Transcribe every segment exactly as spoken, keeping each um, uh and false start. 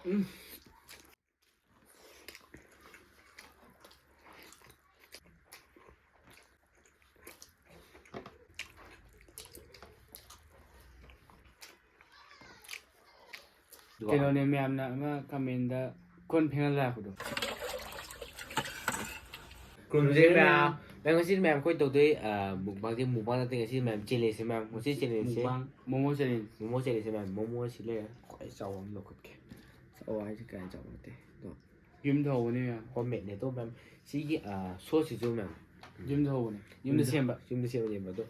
ꯎꯝ꯫ ꯀꯩꯅꯣꯅꯦ, ꯃꯌꯥꯝꯅ ꯑꯃ comment ꯀꯣꯟ ꯐꯦꯡꯍꯜꯂ ꯂꯥꯛꯄꯗꯣ꯫ ꯈꯨꯔꯨꯝꯖꯔꯤ ꯃꯌꯥꯝ꯫ ꯃꯌꯥꯝ, ꯉꯁꯤ ꯃꯌꯥꯝ ꯑꯩꯈꯣꯏ ꯇꯧꯗꯣꯏ, ꯑ, mukbang ꯁꯦ mukbang ꯅꯠꯇꯦ, ꯉꯁꯤ ꯃꯌꯥꯝ challenge ꯁꯦ ꯃꯌꯥꯝ, ꯉꯁꯤ challenge ꯁꯦ꯫ Mukbang, momo challenge꯫ Momo challenge ꯁꯦ ꯃꯌꯥꯝ, momo ꯁꯤ ꯂꯩꯔꯦ꯫ ꯈ꯭ꯋꯥꯏ ꯆꯥꯎꯕ ꯑꯃ ꯂꯧꯈꯠꯀꯦ꯫ ꯆꯥꯎꯕ ꯍꯥꯏꯁꯦ ꯀꯌꯥ ꯆꯥꯎꯕ ꯅꯠꯇꯦ꯫ ꯑꯗꯣ ꯌꯨꯝꯗ ꯍꯧꯕꯅꯦ ꯃꯌꯥꯝ꯫ Home made ꯅꯦ꯫ ꯑꯗꯣ ꯃꯌꯥꯝ, ꯁꯤꯒꯤ, ꯑ, sauce ꯁꯤꯁꯨ ꯃꯌꯥꯝ ꯌꯨꯝꯗ ꯍꯧꯕꯅꯦ꯫ ꯌꯨꯝꯗ ꯌꯨꯝꯗ, ꯁꯦꯝꯕ꯫ ꯌꯨꯝꯗ ꯁꯦꯝꯕꯅꯦꯕ꯫ ꯑꯗꯣ,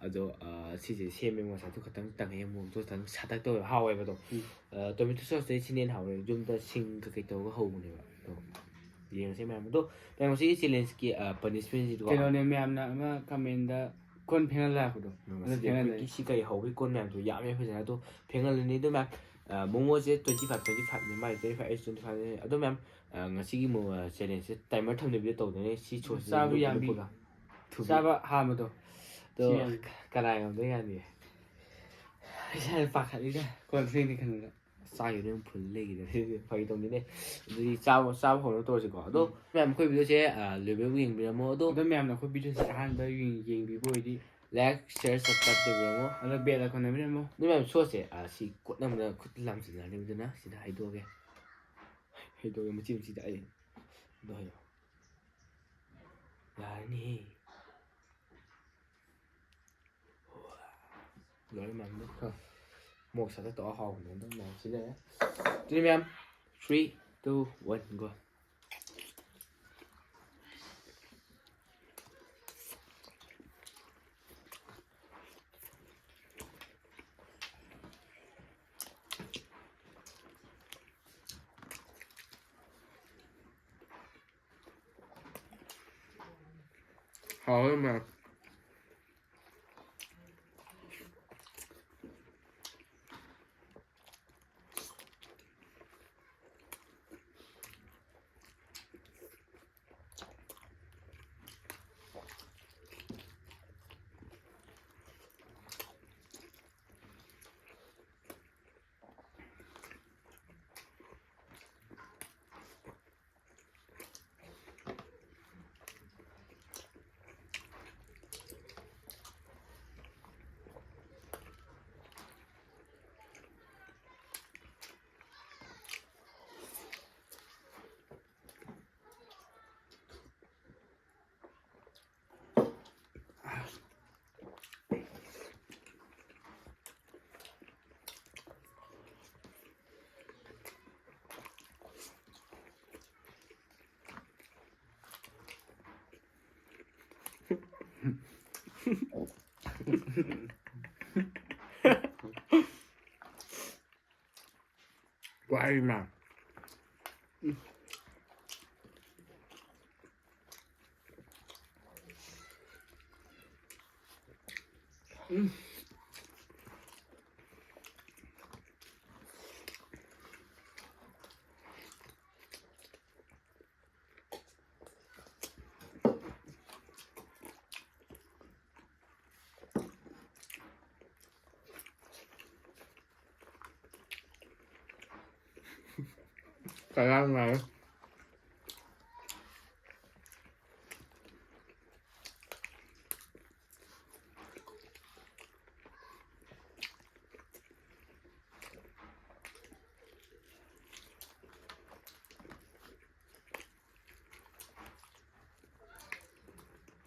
ꯑꯗꯣ, ꯑ, ꯁꯤꯁꯦ ꯁꯦꯝꯃꯦ ꯉꯁꯥꯏꯗꯣ ꯈꯤꯇꯪ ꯇꯪꯉꯦ, ꯃꯣꯔꯣꯛꯇꯣ ꯈꯤꯇꯪ ꯁꯥꯇꯛ ꯇꯧꯋꯦ, ꯍꯥꯎꯋꯦꯕ ꯑꯗꯣ꯫ ꯎꯝ꯫ ꯑ, tomato sauce ꯇꯩ ꯁꯤꯅ ꯍꯦꯟꯅ ꯍꯥꯎꯋꯦ꯫ ꯌꯨꯝꯗ ꯁꯤꯡ ꯀꯩꯀꯩ ꯇꯧꯔꯒ ꯍꯧꯕꯅꯦꯕ꯫ ꯑꯗꯣ ꯌꯦꯡꯉꯁꯦ ꯃꯌꯥꯝ꯫ ꯑꯗꯣ ꯃꯌꯥꯝ, ꯉꯁꯤꯒꯤ challenge ꯀꯤ, ꯑ, punishment ꯁꯤꯗꯤꯀꯣ꯫ ꯀꯩꯅꯣꯅꯦ, ꯃꯌꯥꯝꯅ ꯑꯃ comment ꯀꯣꯟ ꯐꯦꯡꯍꯜꯂ ꯂꯥꯛꯄꯗꯣ꯫ ꯎꯝ, ꯑꯗꯨ ꯉꯁꯤꯗꯤ ꯐꯦꯡꯍꯜꯂꯦ꯫ ꯑꯩꯈꯣꯏꯒꯤ ꯁꯤ ꯀꯩ ꯍꯧꯕꯒꯤ ꯀꯣꯟ ꯃꯌꯥꯝꯗꯣ ꯌꯥꯝꯃꯦ ꯐꯖꯅ꯫ ꯑꯗꯣ ꯐꯦꯡꯍꯜꯂꯅꯤ꯫ ꯑꯗꯣ ꯃꯌꯥꯝ, ꯑ, momo ꯁꯦ twenty five, twenty five ꯅꯦ, ꯃꯥꯏ twenty five, ꯑꯩꯁꯨ twenty five ꯅꯦ꯫ ꯑꯗꯣ ꯃꯌꯥꯝ, ꯑ, ꯉꯁꯤꯒꯤ ꯃꯣ-, ꯑ, challenge ꯁꯦ timer ꯊꯝꯗꯕꯤꯗ ꯇꯧꯗꯣꯏꯅꯦ꯫ ꯁꯤ sauce ꯁꯤꯗ ꯆꯥꯕ ꯂꯨꯞꯄ ꯌꯥꯝꯕꯤ꯫ ꯂꯨꯞꯄꯒ꯫ ꯊꯨꯝ꯫ ꯆꯥꯕ ꯍꯥꯝꯕꯗꯣ꯫ ꯑꯗꯣ ꯁꯤ ꯌꯥꯝ ꯀꯅꯥ ꯉꯝꯗꯣꯏ ꯃꯥꯟꯒꯦ? ꯏꯁꯥꯅ ꯄꯥꯈꯠꯂꯤꯗ, ꯀꯣꯟ ꯐꯦꯡꯅꯤ ꯈꯟꯕꯗ꯫ ꯆꯥꯈꯤꯕꯗꯩ ꯑꯃꯨꯛ ꯐꯨꯜ ꯂꯩꯈꯤꯗꯕꯅꯦ꯫ ꯐꯥꯒꯤ ꯇꯧꯕꯅꯤꯅꯦ꯫ ꯑꯗꯨꯗꯤ ꯆꯥꯕ, ꯆꯥꯕ ꯍꯧꯅꯕ ꯇꯧꯔꯁꯤꯀꯣ꯫ ꯑꯗꯣ ꯎꯝ꯫ ꯃꯌꯥꯝ, ꯑꯩꯈꯣꯏ video ꯁꯦ, ꯑ, ꯂꯣꯏꯕ ꯌꯦꯡꯕꯤꯔꯝꯃꯣ꯫ ꯑꯗꯣ ꯑꯗꯣ ꯃꯌꯥꯝꯅ ꯑꯩꯈꯣꯏ video ꯁꯦ ꯑꯍꯥꯟꯕ ꯌꯦꯡ-, ꯌꯦꯡꯕꯤꯕ ꯑꯣꯏꯗꯤ like, share, subscribe ꯇꯧꯕꯤꯔꯝꯃꯣ꯫ ꯑꯗꯣ bell icon ꯅꯝꯕꯤꯔꯝꯃꯣ꯫ ꯑꯗꯣ ꯃꯌꯥꯝ, sauce ꯁꯦ, ꯑ, ꯁꯤ ꯀꯣꯠꯅꯕꯗ ꯈꯨꯠ ꯂꯥꯝꯁꯤꯟꯅꯔꯅꯤꯕ, ꯑꯗꯨꯅ ꯁꯤꯗ ꯍꯩꯗꯣꯛꯑꯒꯦ꯫ ꯍꯩꯗꯣꯛꯑꯒꯦ ꯃꯆꯤ ꯃꯆꯤꯗ ꯑꯩ꯫ ꯑꯗꯣ ꯍꯩꯗꯣꯛꯑꯣ꯫ ꯌꯥꯔꯅꯤꯍꯦ꯫ ꯂꯣꯏꯔꯦ ꯃꯌꯥꯝꯗꯣ꯫ ꯃꯣꯔꯣꯛ ꯁꯥꯇꯛ ꯇꯧꯔ ꯍꯥꯎꯕꯅꯦ ꯑꯗꯨꯝ ꯃꯌꯥꯝ ꯁꯤ ꯂꯩꯔꯦ꯫ ꯑꯗꯨꯗꯤ ꯃꯌꯥꯝ, three, two, one, go꯫ ꯍꯥꯎꯋꯦ ꯃꯌꯥꯝ꯫ ꯋꯥꯔꯤꯃ꯫ ꯎꯝ꯫ ꯀꯌꯥꯝ ꯅꯥꯏ꯫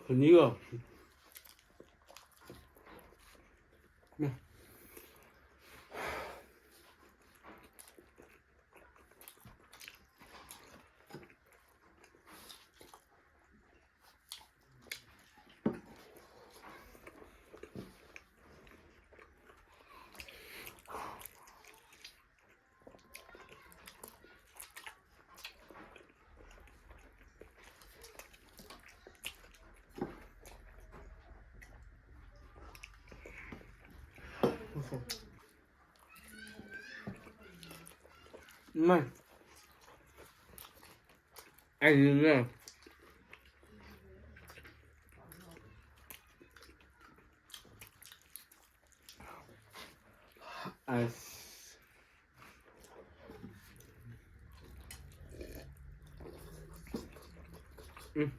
ꯈꯨꯟꯅꯤꯒ꯫ ꯏꯃꯥꯏ꯫ ꯑꯩꯗꯤꯅꯦ꯫ ꯑꯁ꯫ ꯎꯝ꯫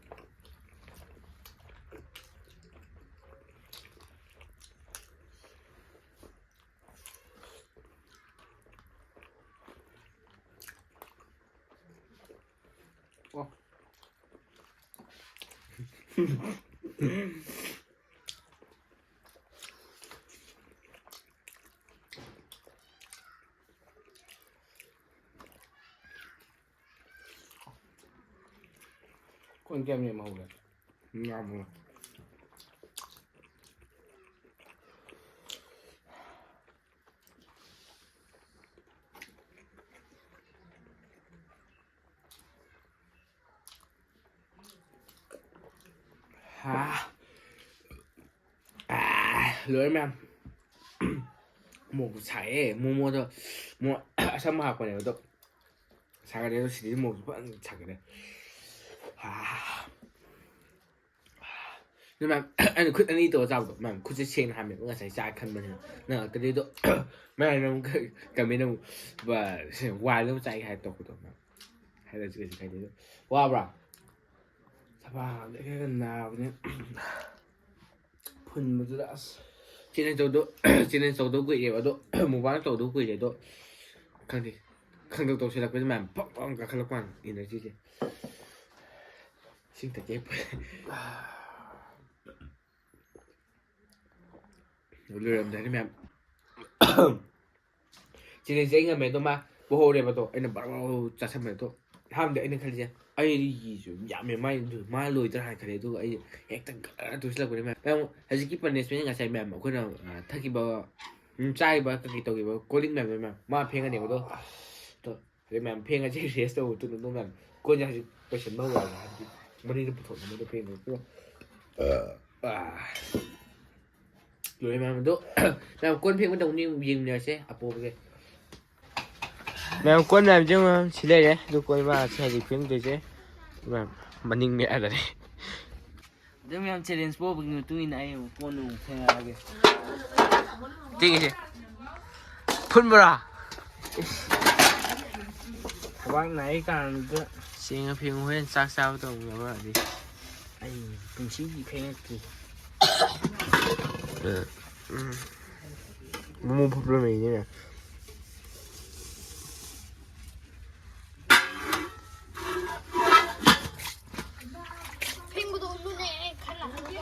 ꯑꯣ꯫ ꯀꯣꯟ ꯀꯌꯥꯝ ꯌꯥꯝ ꯍꯧꯒꯦ? ꯌꯥꯝꯃꯦ꯫ ꯑꯥ, ꯑꯥ, ꯂꯣꯏꯔꯦ ꯃꯌꯥꯝ꯫ ꯃꯣꯔꯣꯛ ꯁꯥꯏꯌꯦ꯫ ꯃꯣꯃꯣꯗꯣ ꯃꯣꯔꯣꯛ ꯑꯁꯥꯕ ꯍꯥꯞꯄꯅꯦꯕ ꯑꯗꯣ꯫ ꯁꯥꯒꯠꯂꯦ ꯑꯗꯣ ꯁꯤꯗꯗꯤ ꯃꯣꯔꯣꯛꯁꯨ ꯐꯖꯅ ꯁꯥꯒꯠꯂꯦ꯫ ꯑꯥ꯫ ꯑꯗꯨ ꯃꯌꯥꯝ ꯑꯩꯅ ꯈꯨꯠ ꯑꯅꯤ ꯇꯧꯔ ꯆꯥꯕꯗꯣ ꯃꯌꯥꯝ ꯈꯨꯠꯁꯦ ꯁꯦꯡꯅ ꯍꯥꯝꯃꯦꯕ ꯉꯁꯥꯏ ꯆꯥ ꯈꯟꯕꯅꯤꯅ꯫ ꯅꯪ ꯑꯗꯨꯗꯣ ꯃꯌꯥꯝ ꯑꯃꯨꯛ ꯀꯃꯦꯟ ꯑꯃꯨꯛ ꯋꯥꯏꯜ ꯑꯃ ꯆꯥꯏ ꯍꯥꯏ ꯇꯧꯔꯛꯄꯗꯣ ꯃꯌꯥꯝ꯫ ꯍꯥꯏꯔꯁꯤ ꯀꯩꯁꯨ ꯀꯥꯏꯗꯦ ꯑꯗꯣ꯫ ꯋꯥꯕ꯭ꯔꯥ? ꯊꯕꯥꯛ ꯈꯔ ꯅꯥꯕꯅꯦ꯫ ꯐꯨꯟꯕꯗꯨꯗ ꯑꯁ꯫ ꯆꯦꯂꯦꯟꯖ ꯇꯧꯗꯧ ꯆꯦꯂꯦꯟꯖ ꯇꯧꯗꯧ ꯀꯨꯏꯔꯦꯕ ꯑꯗꯣ꯫ ꯃꯨꯛꯕꯥꯡ ꯇꯧꯗꯧ ꯀꯨꯏꯔꯦ ꯑꯗꯣ꯫ ꯈꯪꯗꯦ꯫ ꯈꯪꯗꯧ ꯇꯧꯁꯤꯜꯂꯛꯄꯁꯦ ꯃꯌꯥꯝ ꯐꯛ ꯐꯛ ꯀꯥꯈꯠꯂꯛꯄ ꯋꯥꯅꯤ ꯏꯅꯔꯖꯤꯁꯦ꯫ ꯏꯁꯤꯡ ꯊꯛꯀꯦ꯫ ꯂꯣꯏꯔꯝꯗꯥꯏꯗ ꯃꯌꯥꯝ ꯆꯦꯂꯦꯟꯖꯁꯦ ꯑꯩ ꯉꯝꯃꯦ ꯑꯗꯣ ꯃꯥ ꯄꯣꯍꯧꯔꯦꯕ ꯑꯗꯣ ꯑꯩꯅ ꯕꯔ ꯕꯔ ꯆꯥꯁꯟꯕꯅꯦ ꯑꯗꯣ꯫ ꯑꯍꯥꯟꯕꯗꯤ ꯑꯩꯅ ꯈꯜꯂꯤꯁꯦ ꯑꯩꯒꯤꯁꯨ ꯌꯥꯝꯃꯦ ꯃꯥꯏꯗꯨ ꯃꯥ ꯂꯣꯏꯗ꯭ꯔꯥ ꯍꯥꯏꯅ ꯈꯜꯂꯦ ꯑꯗꯨꯒ ꯑꯩ ꯍꯦꯛꯇ ꯒꯔ ꯇꯨꯁꯤꯜꯂꯛꯄꯅꯦ ꯃꯌꯥꯝ꯫ ꯃꯌꯥꯝ ꯍꯧꯖꯤꯛꯀꯤ ꯄꯅꯤꯁꯃꯦꯟ ꯉꯁꯥꯏ ꯃꯌꯥꯝ ꯑꯩꯈꯣꯏꯅ ꯑ, ꯊꯛꯈꯤꯕ ꯎꯝ, ꯆꯥꯔꯤꯕ ꯀꯩꯀꯩ ꯇꯧꯈꯤꯕ ꯀꯣꯜ ꯂꯤꯛ ꯃꯌꯥꯝꯗꯣ ꯃꯌꯥꯝ ꯃꯥ ꯐꯦꯡꯉꯅꯦꯕ ꯑꯗꯣ꯫ ꯑꯗꯣ ꯍꯧꯖꯤꯛ ꯃꯌꯥꯝ ꯐꯦꯡꯉꯁꯦ ꯔꯦꯁ ꯇꯧꯕ ꯃꯇꯨꯡꯗ ꯑꯗꯨꯝ ꯃꯌꯥꯝ ꯀꯣꯟꯁꯦ ꯍꯧꯖꯤꯛ ꯄꯩꯁꯟꯕ ꯍꯧꯔꯛꯑꯒꯦ ꯍꯥꯏꯕꯗꯤ ꯃꯅꯤꯡꯗ ꯄꯨꯊꯣꯛꯅꯕꯗꯣ ꯐꯦꯡꯕ ꯑꯗꯣ꯫ ꯑ, ꯂꯣꯏꯔꯦ ꯃꯌꯥꯝ ꯑꯗꯣ ꯃꯌꯥꯝ ꯀꯣꯟ ꯐꯦꯡꯕ ꯇꯧꯅꯤ ꯌꯦꯡꯃꯤꯟꯅꯔꯁꯦ ꯑꯄꯣꯕꯁꯦ꯫ ꯃꯌꯥꯝ ꯀꯣꯟ ꯃꯌꯥꯝꯁꯦ ꯌꯦꯡꯉꯣ ꯁꯤ ꯂꯩꯔꯦ ꯑꯗꯨ ꯀꯣꯟ ꯃꯥ ꯁꯤ ꯍꯧꯖꯤꯛ ꯐꯦꯡꯗꯣꯏꯁꯦ꯫ ꯃꯌꯥꯝ ꯃꯅꯤꯡ ꯃꯌꯥꯗꯅꯦ꯫ ꯑꯗꯨ ꯃꯌꯥꯝ ꯆꯦꯂꯦꯟꯖ ꯄꯣꯕꯒꯤ ꯃꯇꯨꯡ ꯏꯟꯅ ꯑꯩ ꯑꯃꯨꯛ ꯀꯣꯟ ꯑꯃꯨꯛ ꯐꯦꯡꯉꯛꯑꯒꯦ꯫ ꯇꯤꯡꯉꯤꯁꯦ ꯐꯨꯟꯕ꯭ꯔꯥ? ꯊꯕꯥꯛ ꯅꯥꯏ ꯀꯥꯟꯗ ꯁꯦꯡꯉ ꯐꯦꯡꯉꯨ ꯍꯣꯔꯦꯟ ꯆꯥꯛ ꯆꯥꯕ ꯇꯧꯅꯕ ꯑꯗꯩ꯫ ꯑꯩ ꯄꯨꯟꯁꯤꯒꯤ ꯐꯦꯡꯉꯛꯇ꯭ꯔꯤ꯫ ꯎꯝ꯫ ꯃꯣꯃꯣ ꯐꯨꯠꯄ ꯂꯩꯅꯤꯅꯦ꯫ ꯐꯦꯡꯕꯗꯣ ꯎꯠꯂꯨꯅꯦ ꯈꯔ ꯂꯥꯛꯍꯟꯒꯦ꯫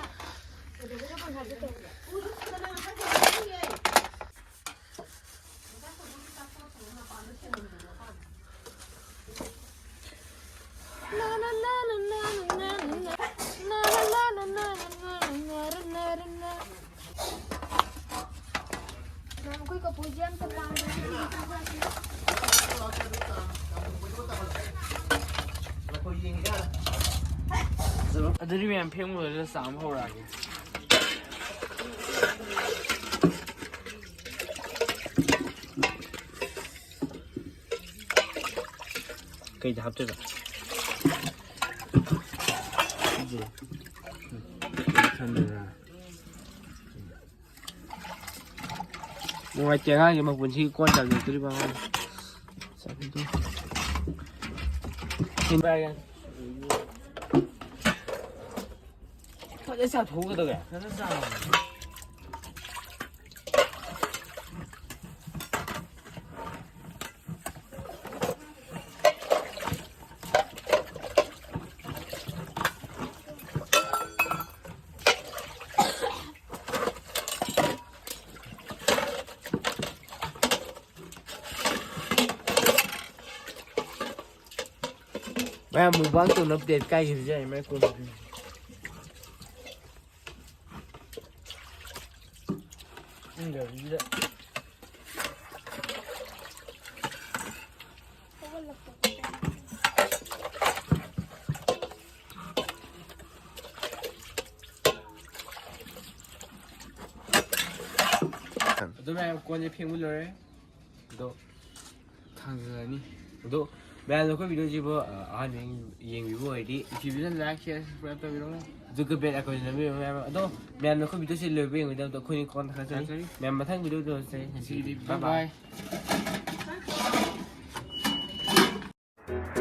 ꯑꯗꯨꯗꯤ ꯃꯌꯥꯝ ꯐꯦꯡꯕ ꯂꯣꯏꯔꯒ ꯆꯥꯝꯕ ꯍꯧꯔꯛꯑꯒꯦ꯫ ꯀꯩꯗ ꯍꯥꯞꯇꯣꯏꯕ? ꯁꯤꯁꯦ꯫ ꯊꯝꯃꯦꯗꯅ꯫ ꯅꯨꯡꯉꯥꯏꯇꯦ ꯑꯉꯥꯡꯁꯦ ꯃꯄꯨꯟꯁꯤꯒꯤ ꯀꯣꯟ ꯆꯥꯝꯊꯣꯛꯇ꯭ꯔꯤꯕ ꯑꯉꯥꯡ꯫ ꯆꯥꯝꯊꯣꯛ-, ꯁꯤꯟꯕ ꯍꯥꯏꯒꯦ꯫ ꯐꯖꯅ ꯆꯥꯝꯊꯣꯛꯀꯗꯧꯔꯦ꯫ ꯐꯖꯅ ꯆꯥꯝꯃꯣ꯫ ꯃꯌꯥꯝ mukbang ꯇꯧꯅꯕ date ꯀꯥꯏꯈꯤꯕꯁꯦ ꯑꯩ ꯃꯥꯏ ꯀꯣꯟꯗ ꯏꯪꯗꯕꯁꯤꯗ꯫ ꯑꯗꯨ ꯃꯌꯥꯝ ꯀꯣꯟꯁꯦ ꯐꯦꯡꯕ ꯂꯣꯏꯔꯦ꯫ ꯑꯗꯣ ꯊꯥꯡꯖꯜꯂꯅꯤ꯫ ꯑꯗꯣ ꯃꯌꯥꯝꯅ ꯑꯩꯈꯣꯏ videoꯁꯤꯕꯨ, ꯑ, ꯑꯍꯥꯟꯕ ꯌꯦꯡ-, ꯌꯦꯡꯕꯤꯕ ꯑꯣꯏꯔꯗꯤ YouTubeꯁꯤꯗ like, share, subscribe ꯇꯧꯕꯤꯔꯝꯃꯣ꯫ ꯑꯗꯨꯒ bell iconꯁꯤ ꯅꯝꯕꯤꯔꯝꯃꯣ ꯃꯌꯥꯝ꯫ ꯑꯗꯣ ꯃꯌꯥꯝꯅ ꯑꯩꯈꯣꯏ videoꯁꯤ ꯂꯣꯏꯕ ꯌꯦꯡꯕꯗ ꯑꯩꯈꯣꯏꯅ ꯀꯣꯟ ꯊꯥꯒꯠꯆꯔꯤ꯫ ꯊꯥꯒꯠꯆꯔꯤ꯫ ꯃꯌꯥꯝ ꯃꯊꯪ videoꯗ ꯎꯅꯁꯦ꯫ ꯉꯁꯤꯒꯤꯗꯤ ꯉꯁꯤꯒꯤꯗꯤ bye bye bye꯫ Bye꯫